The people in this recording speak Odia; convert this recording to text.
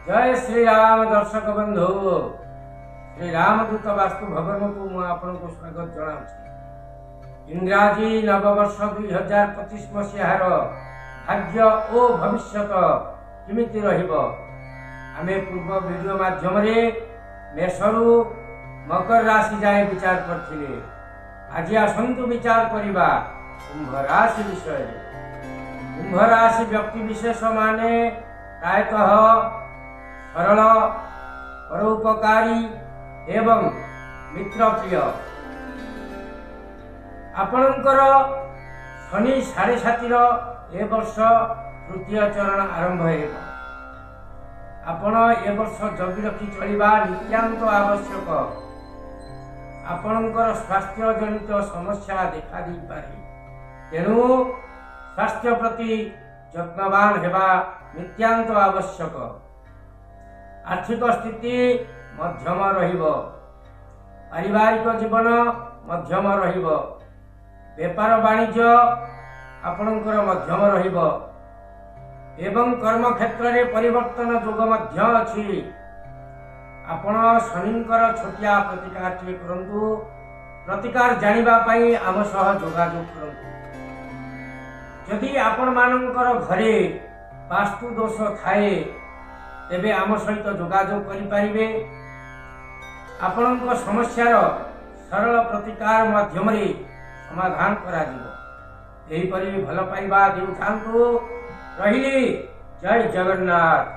ଜୟ ଶ୍ରୀରାମ ଦର୍ଶକ ବନ୍ଧୁ, ଶ୍ରୀରାମଦୂତ ବାସ୍ତୁ ଭବନକୁ ମୁଁ ଆପଣଙ୍କୁ ସ୍ୱାଗତ ଜଣାଉଛି। ଇଂରାଜୀ ନବବର୍ଷ 2025 ମସିହାର ଭାଗ୍ୟ ଓ ଭବିଷ୍ୟତ କେମିତି ରହିବ, ଆମେ ପୂର୍ବ ଭିଡ଼ିଓ ମାଧ୍ୟମରେ ମେଷରୁ ମକର ରାଶି ଯାଏଁ ବିଚାର କରିଥିଲେ। ଆଜି ଆସନ୍ତୁ ବିଚାର କରିବା କୁମ୍ଭ ରାଶି ବିଷୟରେ। କୁମ୍ଭ ରାଶି ବ୍ୟକ୍ତି ବିଶେଷ ମାନେ ପ୍ରାୟତଃ ସରଳ, ପରୋପକାରୀ ଏବଂ ମିତ୍ରପ୍ରିୟ। ଆପଣଙ୍କର ଶନି ସାଢ଼େ ସାତିର ଏ ବର୍ଷ ତୃତୀୟ ଚରଣ ଆରମ୍ଭ ହେବ। ଆପଣ ଏ ବର୍ଷ ଜଗି ରଖି ଚଳିବା ନିତ୍ୟାନ୍ତ ଆବଶ୍ୟକ। ଆପଣଙ୍କର ସ୍ୱାସ୍ଥ୍ୟ ଜନିତ ସମସ୍ୟା ଦେଖା ଦେଇପାରେ, ତେଣୁ ସ୍ୱାସ୍ଥ୍ୟ ପ୍ରତି ଯତ୍ନବାନ ହେବା ନିତ୍ୟାନ୍ତ ଆବଶ୍ୟକ। ଆର୍ଥିକ ସ୍ଥିତି ମଧ୍ୟମ ରହିବ। ପାରିବାରିକ ଜୀବନ ମଧ୍ୟମ ରହିବ। ବେପାର ବାଣିଜ୍ୟ ଆପଣଙ୍କର ମଧ୍ୟମ ରହିବ ଏବଂ କର୍ମକ୍ଷେତ୍ରରେ ପରିବର୍ତ୍ତନ ଯୋଗ ମଧ୍ୟ ଅଛି। ଆପଣ ଶନିଙ୍କର ଛୋଟିଆ ପ୍ରତିକାରଟିଏ କରନ୍ତୁ। ପ୍ରତିକାର ଜାଣିବା ପାଇଁ ଆମ ସହ ଯୋଗାଯୋଗ କରନ୍ତୁ। ଯଦି ଆପଣମାନଙ୍କର ଘରେ ବାସ୍ତୁ ଦୋଷ ଥାଏ, ତେବେ ଆମ ସହିତ ଯୋଗାଯୋଗ କରିପାରିବେ। ଆପଣଙ୍କ ସମସ୍ୟାର ସରଳ ପ୍ରତିକାର ମାଧ୍ୟମରେ ସମାଧାନ କରାଯିବ। ଏହିପରି ଭଲ ପାଇବା ଦେଉଥାନ୍ତୁ। ରହିଲି, ଜୟ ଜଗନ୍ନାଥ।